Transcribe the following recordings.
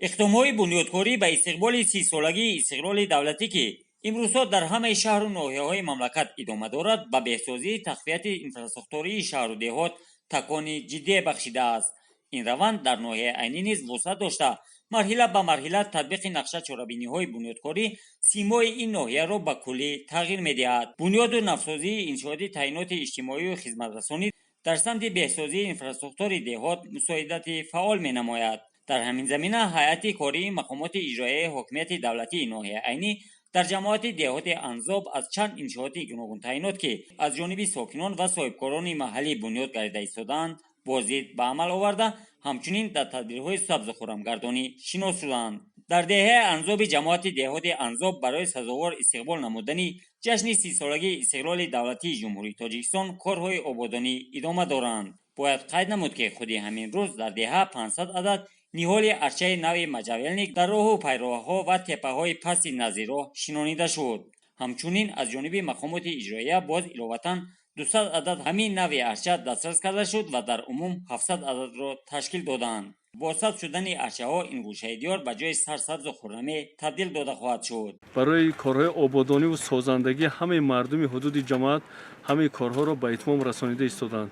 Иқдомҳои бунёдкорӣ ба истиқболи 30-солагии истиқлоли давлатӣ, ки имрӯзҳо дар ҳамаи шаҳру ноҳияҳои мамлакат идома дорад, ба беҳсозии тақвияти инфрасохтории шаҳру деҳот такони ҷиддие бахшидааст. Ин раванд дар ноҳияи Айнӣ низ вусъат дошта, марҳила ба марҳила татбиқи нақша чорабиниҳои бунёдкорӣ симои ин ноҳияро ба куллӣ тағйир медиҳад. Бунёду навсозии иншооти таъиноти иҷтимоию хизматрасонӣ дар самти беҳсозии инфрасохтори деҳот мусоидати фаъол менамояд. Дар ҳамин замина ҳайати кории мақомоти иҷроияи ҳокимияти давлатии ноҳияи Айнӣ дар ҷамоати деҳоти Анзоб аз чанд иншооти гуногунтаъинот, ки аз ҷониби сокинон ва соҳибкорони маҳаллӣ бунёд гардида истодаанд, боздид ба амал оварда, ҳамчунин дар тадбирҳои сабзу хуррамгардонӣ шинос шуданд. Дар деҳаи Анзоби ҷамоати деҳоти Анзоб барои сазовор истиқбол намудани ҷашни 30-солагии истиқлоли давлатии Ҷумҳурии Тоҷикистон корҳои ободонӣ идома доранд. Бояд қайд намуд, ки худи ҳамин рӯз дар деҳа 500 адад ниҳоли арчаи нави можжевельник дар роҳу пайроҳаҳо ва теппаҳои пасти назди роҳ шинонида шуд. Ҳамчунин аз ҷониби мақомоти иҷроия боз иловатан 200 адад ҳамин нави арча дастрас карда шуд ва дар умум 700 ададро ташкил доданд. Бо сабз шудани арчаҳо ин гӯшаи диёр ба ҷои сарсабзу хуррамӣ табдил дода хоҳад шуд. Барои корҳои ободониву созандагӣ ҳамаи мардуми ҳудуди ҷамоат ҳамаи корҳоро ба итмом расонида истоданд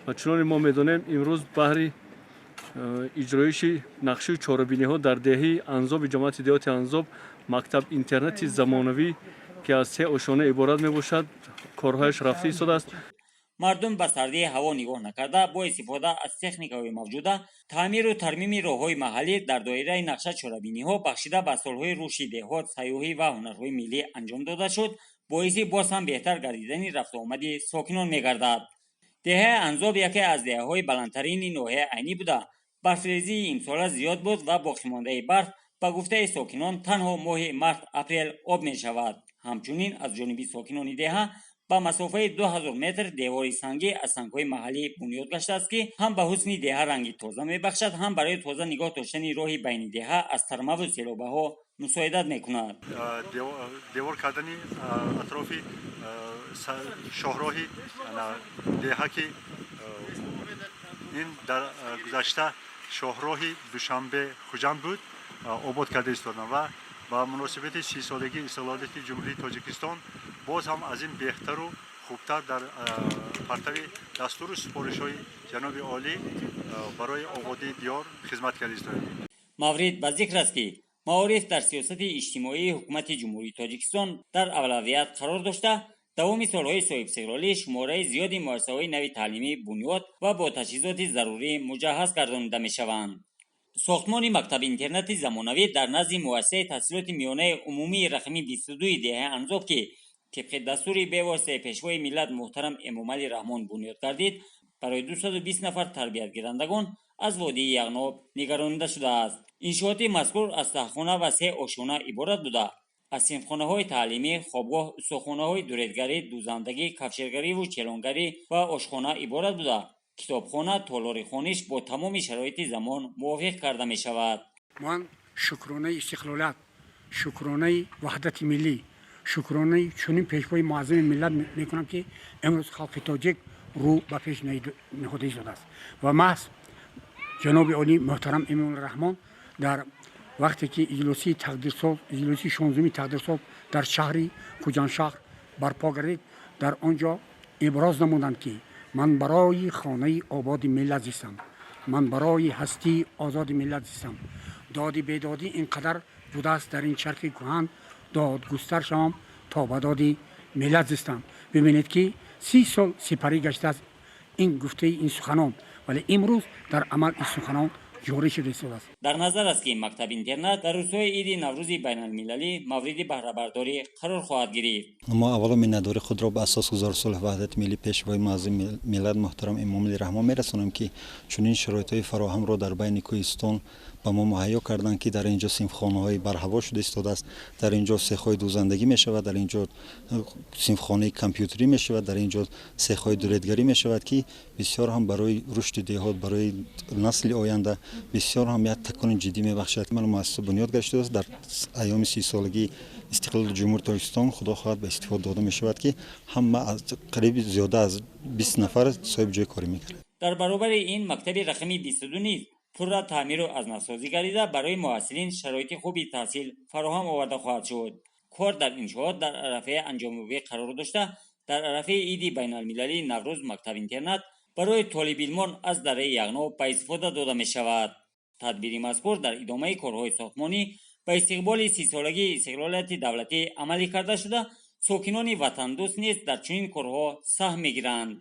ва чуноне мо медонем, имрӯз баҳри иҷроиши нақшаи чорабиниҳо дар деҳаи Анзоби ҷамоати деҳоти Анзоб мактаб интернати замонавӣ, ки аз се ошёна иборат мебошад, корҳояш рафта истодааст. Мардум ба сардии ҳаво нигоҳ накарда, бо истифода аз техникаҳои мавҷуда таъмиру тармими роҳҳои маҳаллӣ дар доираи нақша чорабиниҳо, бахшида ба солҳои рушди деҳот, сайёҳӣ ва ҳунарҳои миллӣ анҷом дода шуд, боиси боз ҳам беҳтар гардидани рафтуомади сокинон мегардад. Деҳаи Анзоб яке аз деҳаҳои баландтарини ноҳияи Айнӣ буда, барфрезии имсола зиёд буд ва боқимондаи барф, ба гуфтаи сокинон, танҳо моҳи март апрел об мешавад. Ҳамчунин аз ҷониби сокинони деҳа ба масофаи 2000 метр девори сангӣ аз сангҳои маҳаллӣ бунёд гаштааст, ки ҳам ба ҳусни деҳа ранги тоза мебахшад, ҳам барои тоза нигоҳ доштани роҳи байни деҳа аз тармаву селобаҳо мусоидат мекунад. Девор кардани атрофи шоҳроҳи деҳа, ки ин дар гузашта шоҳроҳи Душанбе Хуҷанд буд, обод карда истоданд ва ба муносибати 30-солагии истиқлолияти Ҷумҳурии Тоҷикистон боз ҳам аз ин беҳтару хубтар дар партави дастуру супоришҳои ҷаноби олӣ барои ободии диёр хизмат карда истодаем. Маврид ба зикр аст, ки маориф дар сиёсати иҷтимоии ҳукумати Ҷумҳурии Тоҷикистон дар авлавият қарор дошта, давоми солҳои соҳибистиқлолӣ шумораи зиёди муассисаҳои нави таълимӣ бунёд ва бо таҷҳизоти зарурӣ муҷаҳҳаз гардонида мешаванд. Сохтмони мактаби интернати замонавӣ дар назди муассисаи таҳсилоти миёнаи умумии рақами 22 деҳаи Анзоб, ки тибқи дастури бевоситаи Пешвои миллат муҳтарам Эмомалӣ Раҳмон бунёд гардид, барои 220 нафар тарбиятгирандагон аз водии Яғноб нигаронида шудааст. Иншооти мазкур аз таҳхона ва се ошёна иборат буда, аз синфхонаҳои таълимӣ, хобгоҳ, устохонаҳои дуредгарӣ, дӯзандагӣ, кафшергариву челонгарӣ ва ошхона иборат буда, китобхона, толори хониш бо тамоми шароити замон мувофиқ карда мешавад. Ман шукронаи истиқлолият, шукронаи ваҳдати миллӣ, шукронаи чунин пешвои муаззами миллат мекунам, ки имрӯз халқи тоҷик рӯ ба пеш ниҳода истодааст ва маҳз ҷаноби олӣ муҳтарам Эмомалӣ Раҳмон дар вақте ки иҷлосии тақдирсоз, иҷлосии 16-уми тақдирсоз дар шаҳри Хуҷандшаҳр барпо гардид, дар он ҷо иброз намуданд, ки ман барои хонаи ободи миллат зистам, ман барои ҳастии озоди миллат зистам. Доди бедодӣ ин қадар будааст дар ин чархи кӯҳан, додгустар шавам то ба доди миллат зистам. Бибинед, ки 30 сол сипарӣ гаштааст ин гуфтаи ин суханон, вале имрӯз дар амал ин суханон ҷорӣ шуда истодааст. Дар назар аст, ки мактаби интернат дар рӯзҳои иди Наврӯзи байналмилалӣ мавриди баҳрабардорӣ қарор хоҳад гирифт. Мо аввало миннатдории худро ба асосгузори сулҳ ваҳдати миллӣ, Пешвои муаззами миллат муҳтарам Эмомалӣ Раҳмон мерасонем, ки чунин шароитҳои фароҳамро дар байни кӯҳистон ба мо муҳайё карданд, ки дар ин ҷо синфхонаҳои барҳаво шуда истодааст, дар ин ҷо сехҳои дӯзандагӣ мешавад, дар ин ҷо синфхонаи компютерӣ мешавад, дар ин ҷо сехҳои дуредгарӣ мешавад, ки бисёр ҳам барои рушди деҳот, барои насли оянда бисёр ҳам як такони ҷиддӣ мебахшад. Ман муассиса бунёд гаштааст, дар айёми 30-солагии истиқлоли Ҷумҳури Тоҷикистон, худо хоҳад, ба истифода дода мешавад, ки ҳама аз қариби зиёда аз 20 нафар соҳиби ҷои корӣ мегардад. Дар баробари ин мактаби рақами 22 низ Пурра таъмиру аз навсозӣ гардида, барои муҳассилин шароити хуби таҳсил фароҳам оварда хоҳад шуд. Кор дар иншоот дар арафаи анҷомёбӣ қарор дошта, дар арафаи иди байналмилалии Наврӯз мактаб-интернат барои толибилмон аз дараи Яғноб ба истифода дода мешавад. Тадбири мазкур дар идомаи корҳои сохтмонӣ ба истиқболи 30-солагии истиқлолияти давлатӣ амалӣ карда шуда, сокинони ватандӯст низ дар чунин корҳо саҳм мегиранд.